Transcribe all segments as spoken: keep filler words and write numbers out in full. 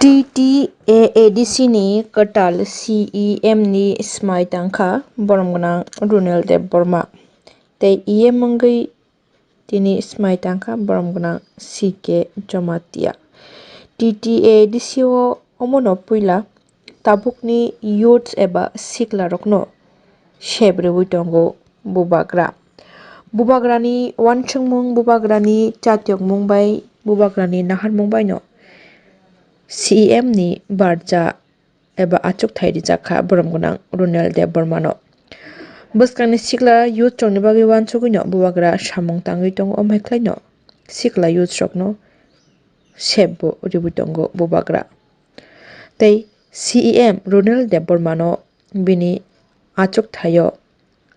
T T A A D C ni kwtal C E M ni swmai tangkha borom gwnang Runel Debbarma, tei E M wngwi tini swmai tangkha borom gwnang C K Jamatia. T T A A D C o omono puila tabukni youths eba sikhlarokno sep rwui tongo bubagra. Bubagrani uansukmung, bubagrani chatyokmung bai bubagrani naharmung baino C E M ni barja eba achukthai rijak kha borom gwnang Runel Debbarmano. Bwskangni sikla youth rokni bagwi uansugwino bubagra samung tangwi tongo, omo hai khlaino sikla youth rokno sep bo riwi tongo bubagra. Tei C E M Runel Debbarmano bini achukthaio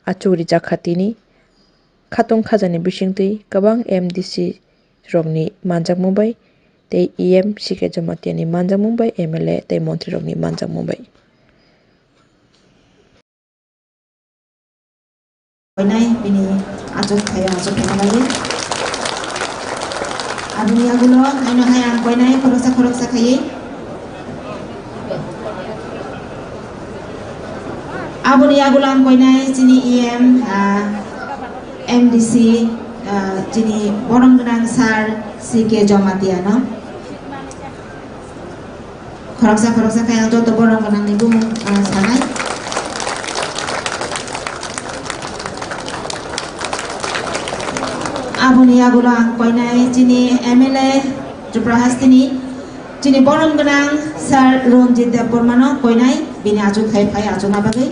achuk rijak kha tini. Khatung khajani bisingtwi kwbang M D C rokni manjakmung bai tei E M C K Jamatia ni manjakmung bai, M L A tei montri rokni manjakmung bai. Koinai bini achuk thaio achuk khaina bagwi. Aboni yagulo haino hai ang koinai khoroksa khoroksa khaiwi. Aboni yagulo ang koinai chini E M, ah, M D C, ah, chini borom gwnang sir C K Jamatia no. Khoroksa khoroksa khe ang joto borom gwnangni bumung, ah, sanai. Aboni yagulo ang koinai chini M L A Tripura hasteni chini borom gwnang sir Ranjit Debbarmano koinai bini achuk khai phai achukna bagwi.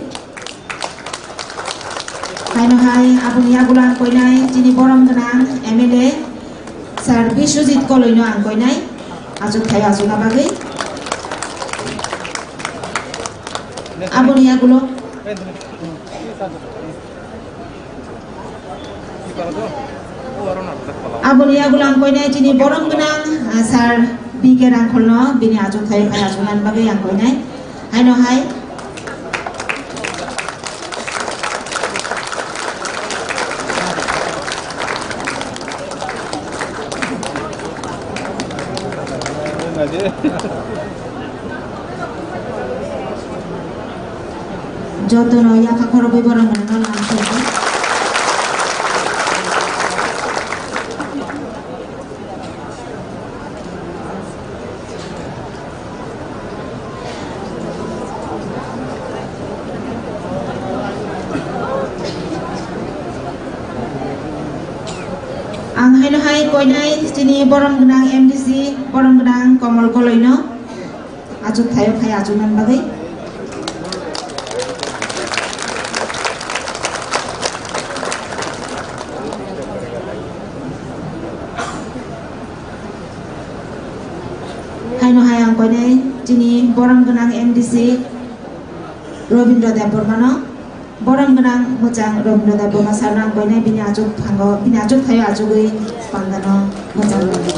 Haino hai aboni yagulo ang koinai chini borom gwnang M L A sir Biswajit Koloino ang koinai achuk thai achukna bagwi. Aboni yagulo. Aboni yagulo ang koinai chini borom gwnang, ah, sir B K Rangkholno bini achuk thai phai achukna bagwi ang koinai. Haino hai. Jotono yapha khorokwi borok no lamsokgo. Ang haino hai koinai chini borom gwnang M D C, borom gwnang Komol Koloino achuk thaio khai achukna bagwi. Haino hai ang koinai chini borom gwnang M D C Robindra Debbarmano, borom gwnang mwchang Robindra Debbarma sir no ang koinai bini achuk phango, bini achuk thaio achugwi pandano mwchang rwdi.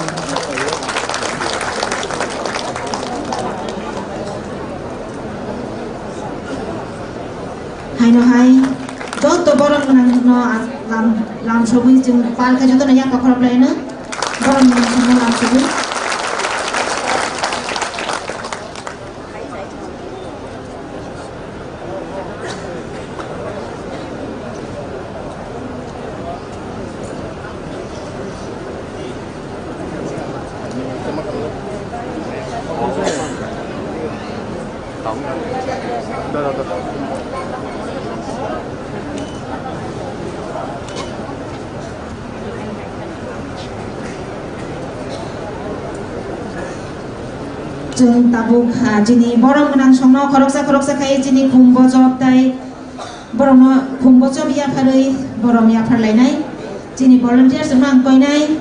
Haino hai joto borom gwnang no lam, lam sogwi chwng pal khe jotono yapha khorok laino borom gwnang no lam sogwi. Chwng tabuk, ah, chini borom gwnang songno khoroksa khoroksa khai chini khum bochok tai borokno khum bochok yapharwi borom yapharlainai. Chini volunteers rokno ang koinai,